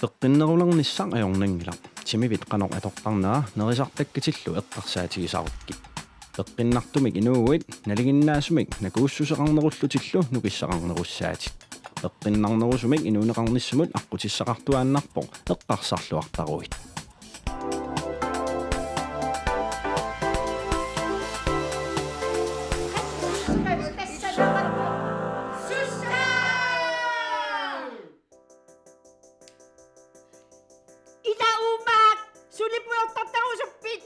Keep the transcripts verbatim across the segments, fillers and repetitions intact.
Peqqinnerulernissaq ajornanngilaq. Timivit qanoq atortarnera nerisartakkatillu eqqarsaatigisarukkit. Peqqinnartumik inuuguit nalinginnaasumik nakuussuseqarnerullutillu nukissaqarnerussaatit. Peqqinnarnerusumik inuuneqarnissamut aqqutissaqartuaannarpoq, eqqarsarluartaruit. Ila umaak, suli pujortartarusuppit?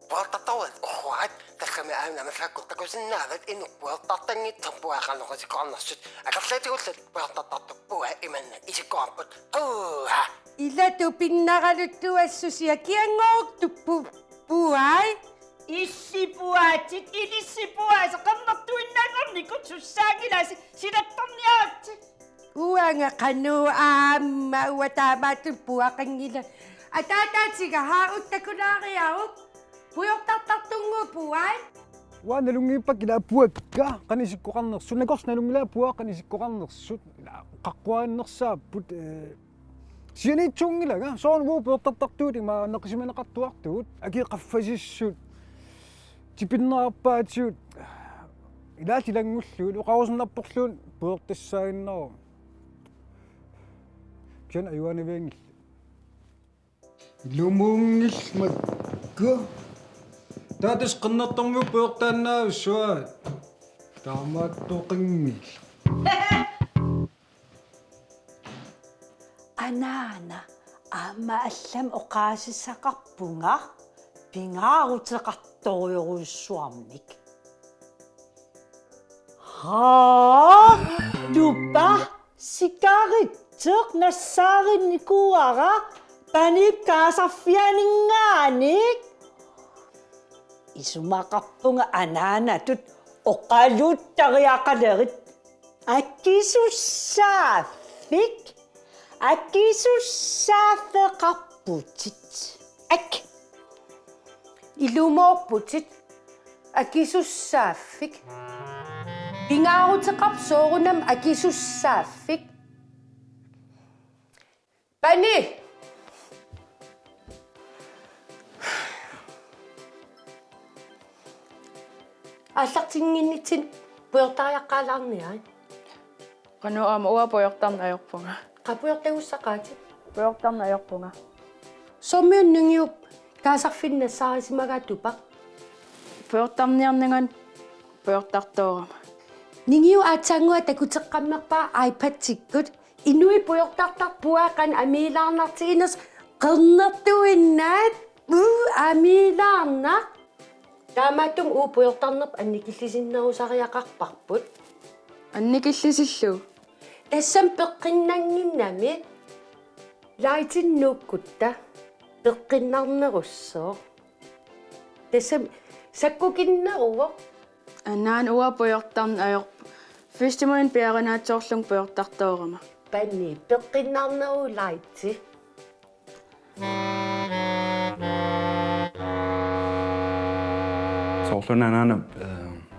Pujortartaruit, uhuat, tassami aamma massakkut takusinnaavat inuk pujortartanngitsoq puai qanoq isikkoqarnersut. Akerliutigullu pujortartartut puai imannak isikkoqarput. Uha. Ila tupinnaraluttuassusia kianngortuppu puai. Issi puaatit, ilissi puaasi qernertuinnanngornikut sussaanngilasi silattorniaritsi. Uanga qanoq aamma uanga taamaattut puaqanngilanga. Ataataatiga haa uttakulaariaruk. Pujortartartunnguup puai. Uanga nalunngippakka ila puakka qanoq isikkoqarnersut. Nakorsat nalunngilaat puai qanoq isikkoqarnersut. Ila qaqquarinnersaapput, eh, sianiitsuunngilanga. Soorlu uagut pujortartartuutit ima naqisimaneqartuartugut. Akii qaffasissut. Tipinnerarpaatigut. Ilaallu ilanngullugit oqarusunnarporluunniit pujortassaaginnarpoq. Kisianni ajugaanavianngillat. Ilumuunngillat makku. Taava tassa qernertormiut pujortaannavissuaat. Taamaattoqanngilaq. Anaana, aamma allamik oqaasissaqarpunga pingaaruteqartorujorujussuarmik. Haa, tupa, sikaritseq nassaarinnikuuara, panip kaasarfianinngaanniit. Isumaqarpunga anaanatut oqaluuttariaqalerit. Akisussaaffik. Akisussaaffeqarputit. Ak. Ilumoorputit. Akisussaaffik. Pingaaruteqarpoq soorunami akisussaaffik. Pani! Aallartinnginnitsinni pujortariaqqaalaarniarit. Qanoq aamma uanga pujortarneq ajorpunga. Qaa pujortagussaqaatit? Pujortarneq ajorpunga. Soormiuna ningiup kaasarfinni nassaarisimagaat Tupa? Pujortarniarnanga pujortartoorama. Ningiup aatsaannguaq takuteqqammerpara iPad-ikkut. Inuit pujortartarput puai qanoq amiilaarnartiginersoq qernertuinnaat uu amiilaarnaq. Taamaattumik uagut pujortarnerput annikillisinnerusariaqarparput. Annikillisillugu? Tassami peqqinnannginnami lightinik nuukkutta peqqinnarnerussooq. Tassami sakkukinneruvoq. Anaana uanga pujortarneq ajorpunga. Festivalini piaarinaatsoorlunga pujortartoorama. Pani peqqinnarneruvoq lighti. Soorlu anaana, eh,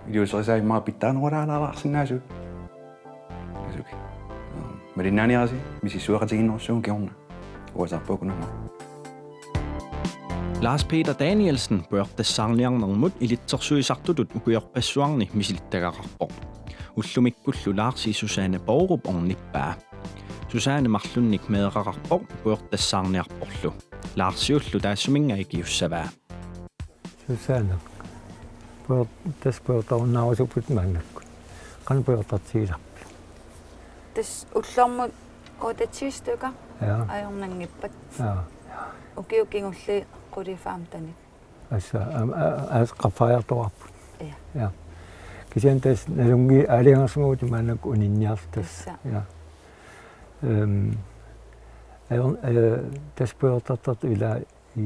iliuuserisai immaqa pitsaanerulaalaarsinnaasut. Asuki. Eh, malinnaaniarisi misissueqatigiinnerussuugut kingorna. Uasaarpuukununnga. Lars Peter Danielsen pujortassaarniarnermut ilitsersuisartutut ukiorpassuarni misilittagaqarpoq. Ullumikkullu Larsi Susanne Borup ornippaa. Susanne marlunnik meeraqarpoq pujortassaarniarporlu. Larsiullu taassuminnga ikiussavaa. Susanne. Pujor-, tassa pujortarunnaarusupputit maannakkut. Qanoq pujortartigisarpit? Tassa ullormut otteogtyve stykker. Ja. Ajornanngippat. Ja. Ukiut kingulliit qulit femtenit. Assa, am-, a-, a-, qaffariartoqarput. Ja. Ja. Kisianni tassa nalunngilaat aalajangersimavutit maannakkut uninniarlutit tassa. Tassa. Ja. Ehm, ajor-, eh, tassa pujortartartut ila i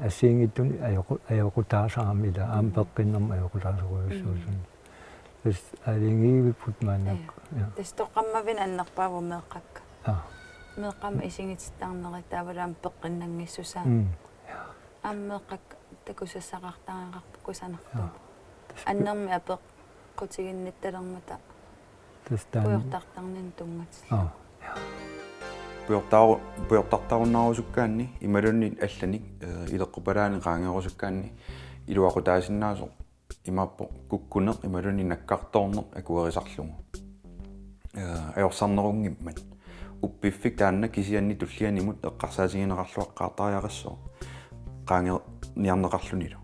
assigiinngitsunik ajoqu-, ajoqutaasarami ila aamma peqqinnermut ajoqutaasorujussuusunik. Mm. Tassa aalajangiivipput maannakkut. Ja. Ja. Tassa toqqammavinik annerpaavoq meeqqakka. Ja. Meeqqamik isigitittarnerit taavalu aamma peqqinnanngissusaat. Mm. Ja. Aamma meeqqakka takusassaqartariaqarput kusanartumik. Ja. Tassa pi- Annermik apeqqutiginnittalermata. Tassa taanna. Pujortartarninni tunngatillugu. Ja. Ja. Pujortaaru-, pujortartarunnarusukkaanni imaluunniit allanik, eh, ileqqupalaani qaangerusukkaanni iluaqutaasinnaasoq imaappoq kukkuneq imaluunniit nakkartoorneq akuerisarlugu. Eh, ajorsarnerunngimmat. Uppiffik taanna kisianni tullianimut eqqarsaatigineqarluaqqaartariaqassaaq qaangerniarneqarlunilu.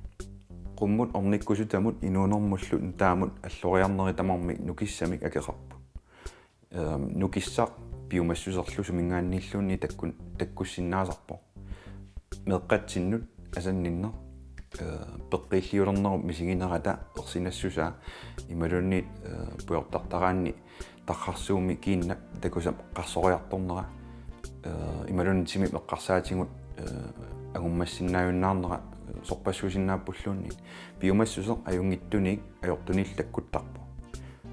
Qummut ornikkusutamut inuunermullu nutaamut alloriarnerit tamarmik nukissamik akeqarput. Ehm, nukissaq piumassuserlu suminngaanniilluunniit takkun-, takkussinnaasarpoq. Meeqqatsinnut asanninneq, eh, peqqiilliulernerup misiginerata ersinassusaa imaluunniit, eh, pujortartaraanni tarrarsuummi kiinnap takusap qarsoriartornera, eh, imaluunniit timip eqqarsaatigut, eh, angummassinnaajunnaarnera, eh, sorpassuusinnaappulluunniit. Piumassuseq ajunngitsunik ajortunillu takkuttarpoq.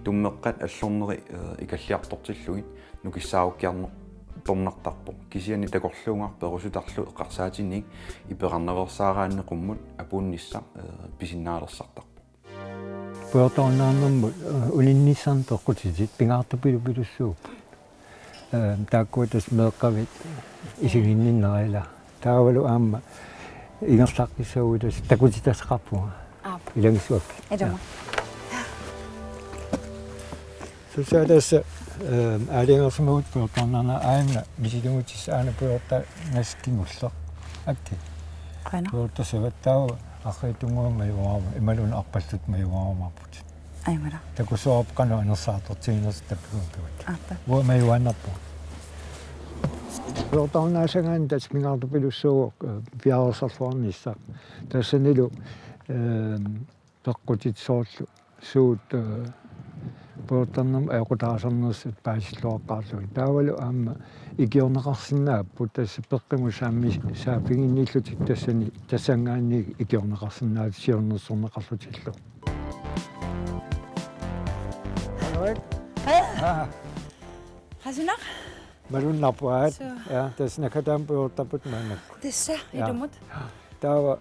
Tummeqqat allorneri, eh, ikalliartortillugit nukissaarukkiartornartarpoq. Kisianni takorluugaq perusutarlu eqqarsaatinik iperarnaveersaaraanni qummut apuunnissaq, eh, pisinnaalersartarpoq. Pujortarunnaarnermut, eh, uninnissannik peqqutitit pingaartupilupilussuupput. Eh, taakkua tassa meeqqavit isiginninnerat ilaa. Taavalu aamma ingerlaqqissaagut tassa takutitassaqarpunga. Aap. Ilagissuakkit. Ilumut. Susaa tassa, eh, aalajangersimavutit pujortarunnaarnerit aajuna misiligutissaq aana pujortaq naskinngulleq. Akki. Qujanaq. Pujortaq savattaava arriitsunnguamik majuaruma, imaluunniit arpalluttut majuarumaarputit. Ajumala. Takussuarput qanoq anersaartortiginersoq tappikuma pivat. Aappa. Uanga majuaannarpunga. Pujortarunnaassagaanni tassa pingaartupilussuuvoq, eh, piareersarluarnissaq. Tassanilu, eh, peqqutit soorlu suut, eh, pujortarnermut ajoqutaasarnersut paasilluaqqaarlugit. Taavalu aamma ikiorneqarsinnaapput tassa peqqimut saammi-, saaffiginnillutik tassani, tassanngaanniit ikiorneqarsinnaapput siornersorneqarlutillu. Hallo. Aa. Qasunaq? Malunnarpoq aat. Suu. Ja, tassa Naggataamut pujortarputit maannakkut. Tassa, ja. Ilumut. Taava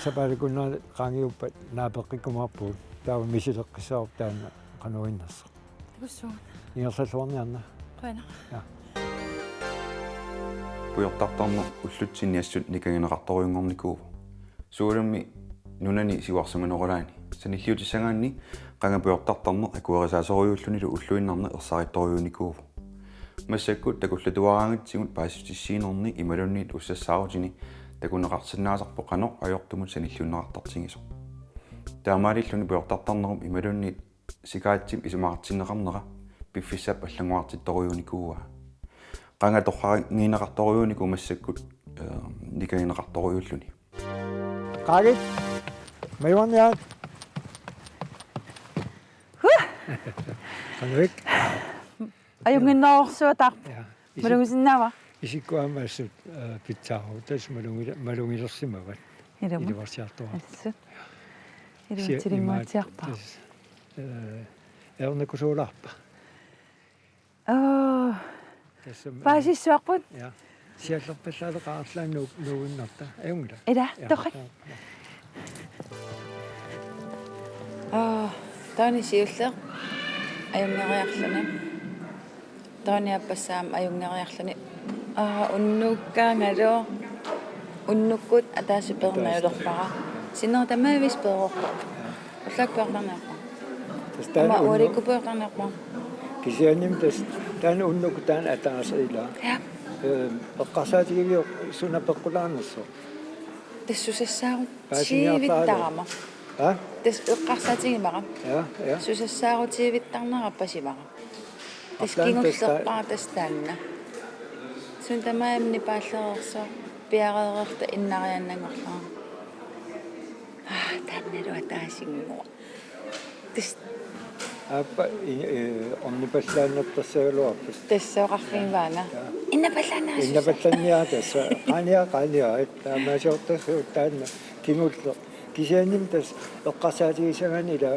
sapaatip akunnera qaangiuppat naapeqqikkumaarpugut. Taava misileqqissaarput taanna qanoq innersoq. Takussuugut. Ingerlalluarniarna. Qujanaq. Ja. Pujortartarneq ullutsinni assut nikagineqartorujunngornikuuvoq. Sualummik nunani siuarsimanerulaani. Sanilliutissagaanni qanga pujortartarneq akuerisaasorujuullunilu ulluinnarni ersarittorujuunikuuvoq. Massakkut takullatuaraangatsigut paasissutissiinerni imaluunniit ussassaarutini takuneqarsinnaasarpoq qanoq ajortumut sanilliunneqartartigisoq. Taamaalilluni pujortartarnerup imaluunniit sikaatsip isumaqartinneqarnera piffissap allanngorartittorujuunikuuaa. Qanga torragineqartorujuunikuuvoq massakkut, eh, nikagineqartorujuulluni. Qaagit. Majuarniarit. Huh! Qanoq-ik? Ajunnginnerorsuaq taarpoq. Ja. Isi-, malugisinnaava? Isikku aamma assut, eh, pitsaarugut. Tassa malugila-, malugilersimavat. Ilumut. Iluarsiartuaarput. Assut. Sia-, imaat-, iluatsilinguatsiarpaa. Tassa, eh, ajornakusoorlaarpa. Aa. Tassa, eh, paasissuarput. Ja. Siallerpallaaleqaaq arlaannik nuuginnarta. Ajunngilaq. Ila, ja, torrak. Ja, ja. Aa, taanna siulleq ajunngeriarluni. Taanna aappassaa aamma ajunngeriarluni. Aa, unnuukkaangalu. Unnukkut ataaseq peernajulerpara. Sinnera tamaavisa peerorpoq. Ullaakkut pujortarniarpunga. Tassa taanna aamma unnu-, ualikkut pujortarniarpunga. Kisiannimi tassa taanna unnukkut taanna ataaseq ilaa. Ja. Ehm, eqqarsaatigiviuk suna peqqutaanersoq? Tassa susassaarutiivittarama. Paasiniartarama. Ha? Tassa eqqarsaatigimara. Ja, ja. Susassaarutiivittarnera pasimara. Tassa arlaannik tassa ta- kingullerpaaq tassa taanna. Suna tamarmi nipaallereersoq piareereerluta innariaannanngorlunga. Aa, taannalu ataasinnguaq. Tassa. Aappa, i-, eh, ornipallaannartassagaluarput. Tassa oqarfigivaanga. Ja. Innapallaannarissusa. Innapallanniaq tassa. Qaaniaq, qaaniaq. Taamaasiortarsuuvoq taanna. Kingulleq. Kisiannimi tassa eqqarsaatigissagaanni ila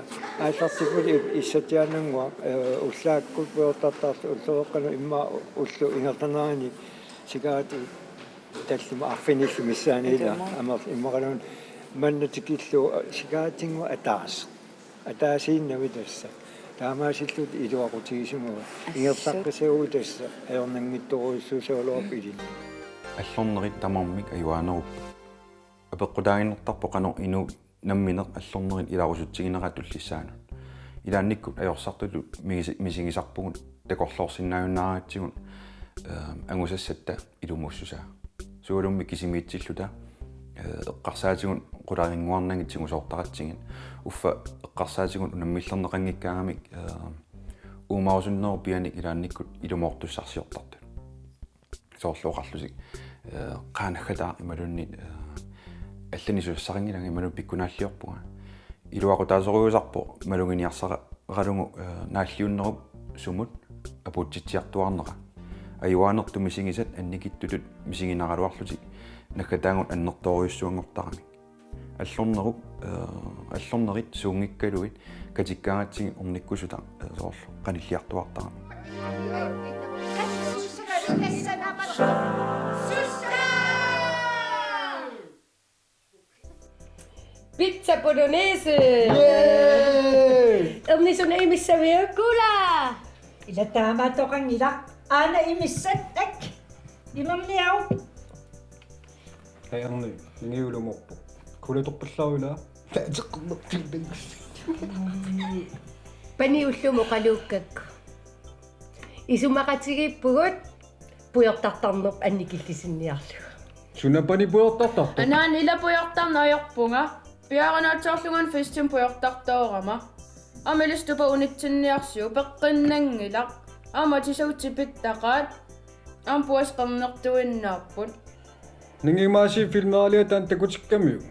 aallartippoq i-, issatsiaannannguaq, eh, ullaakkut pujortartartut ulloqeqqanut immaqa ullut ingerlaneranni sikaatit tallimat arfinillit missaanni ila. Ilumut. Amerl-, immaqaluunniit manna tikillugu, eh, sikaatinnguaq ataaseq. Ataasiinnavik tassa. Taamaasillutit iluaqutigisimavit. Ingerlaqqissaagut tassa ajornanngitsorujussuussagaluarpoq ilinnut. Allornerit tamarmik ajuaanerupput. Apeqqutaaginnartarpoq qanoq inuup nammineq allornerit ilarusutsiginerat tullissaanut. Ilaannikkut ajorsartutut migisi-, misigisarpugut takorloorsinnaajunnaaratsigu, ehm, angusassatta ilumuussusaa. Sualummik kisimiitsilluta, eh, eqqarsaatigut qularinnguarnagit tigusoortaratsigit. Uffa eqqarsaatigut unammillerneqanngikkaangamik, eh, uumarusunnerup pianik ilaannikkut ilumoortussarsiortartut. Soorlu oqarlusi, eh, qaanaggataaq imaluunniit, eh, allanik susassaqanngilanga imaluunniit pikkunaalliorpunga. Iluaqutaasorujussuusarpoq maluginiarsaralugu, eh, naalliunnerup sumut apuutsitsiartuaarnera. Ajuaanertut misigisat annikittutut misiginaraluarlutik naggataagut annertoorujussuanngortaramik. Allornerup, eh, allornerit suunngikkaluit katikkaangatsigit ornikkusutaq, eh, soorlu qanilliartuaartaramik. Pizza bolognese. Yay! Erni suna imissaviuk, Kuula? Ila taamaattoqanngilaq. Aana imissat, ak. Imerniaruk. Hej, Erni. Ningiulumorpoq. Kuulatorpallaaruk ila. Pani ullumu qaluukkakku. Isumaqatigiippugut pujortartarneq annikillisinniarlugu. Suna pani pujortartartoq? Anaana, ila pujortarneq ajorpunga. Piaarinaatsoorlunga una festimut pujortartoorama. Aamma ilissi tupa unitsinniarsiuk, peqqinnanngilaq. Aamma atisagutsigit pittaqaat. Aamma puasat qernertuinnaapput. Ningimaasi filmeralia taanna takutikkamiuk.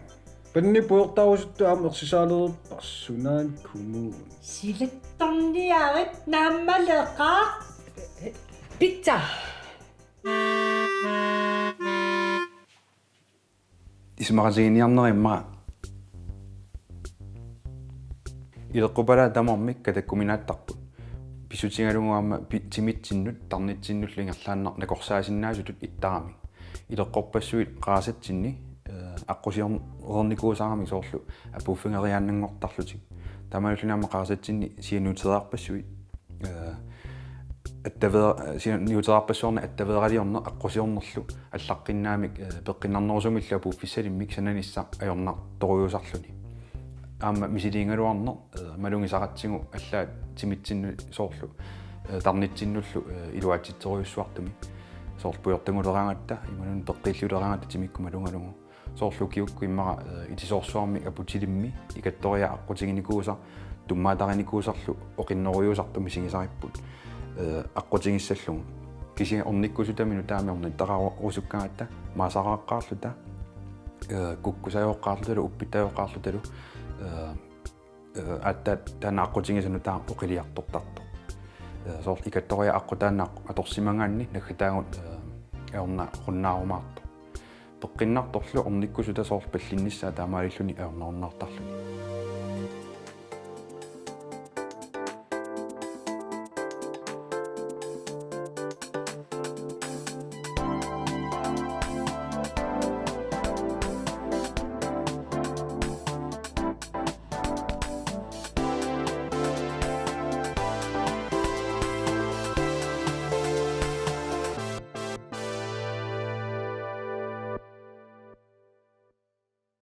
Panni pujortarusuttut aamma ersisaalereerparsi, sunaana kommuni. Silattorniarit naammalaqaaq. Pizza. Isumaqatigiinniarneri immaqa ileqqupalaat tamarmik katakkuminaattarput. Pissutigalugu aamma pi-, timitsinnut, tarnitsinnullu ingerlaannaq nakorsaasinnaasutut ittaramik. Ileqqorpassuit qarasatsinni, eh, aqqusiornikuusaramik soorlu apuuffigeriaannanngortarlutik. Taamaalilluni aamma qarasatsinni sianiutereerpassuit, eh, attaveer-, sianiutereerpassuarnik attaveeraliorneq aqqusiornerlu allaqqinnaamik, eh, peqqinnarnerusumillu apuuffissalimmik sananissaq ajornartorujussuusarluni. Aamma misiliigaluarneq, eh, malugisaratsigu allaat timitsinnut soorlu, eh, tarnitsinnullu, eh, iluatsitserujussuartumik. Soorlu pujortaguleraangatta, imaluunniit peqqiilluleraangatta timikkut malugalugu. Soorlu ukiukkut immaqa, eh, itisoorsuarmik aputilimmi ikattoriaq aqqutiginikuusaq, tummaattarinikuusarlu oqinnerujuusartut misigisaripput, eh, aqqutigissallugu. Kisianni ornikkusutami nutaamik ornittaqarusukkaangatta maasaraaqqaarluta, eh, kukkusajooqqaarlutalu, uppitajooqqaarlutalu, eh, eh, aatsaat taanna aqqutigisaq nutaaq oqiliartortartoq. Eh, soorlu ikattoriaq aqqut taanna atorsimagaanni naggataagut, eh, ajornarunnaarumaartoq. Peqqinnartorlu ornikkusutaq soorlu pallinnissaa taamaalilluni ajornarunnaartarluni.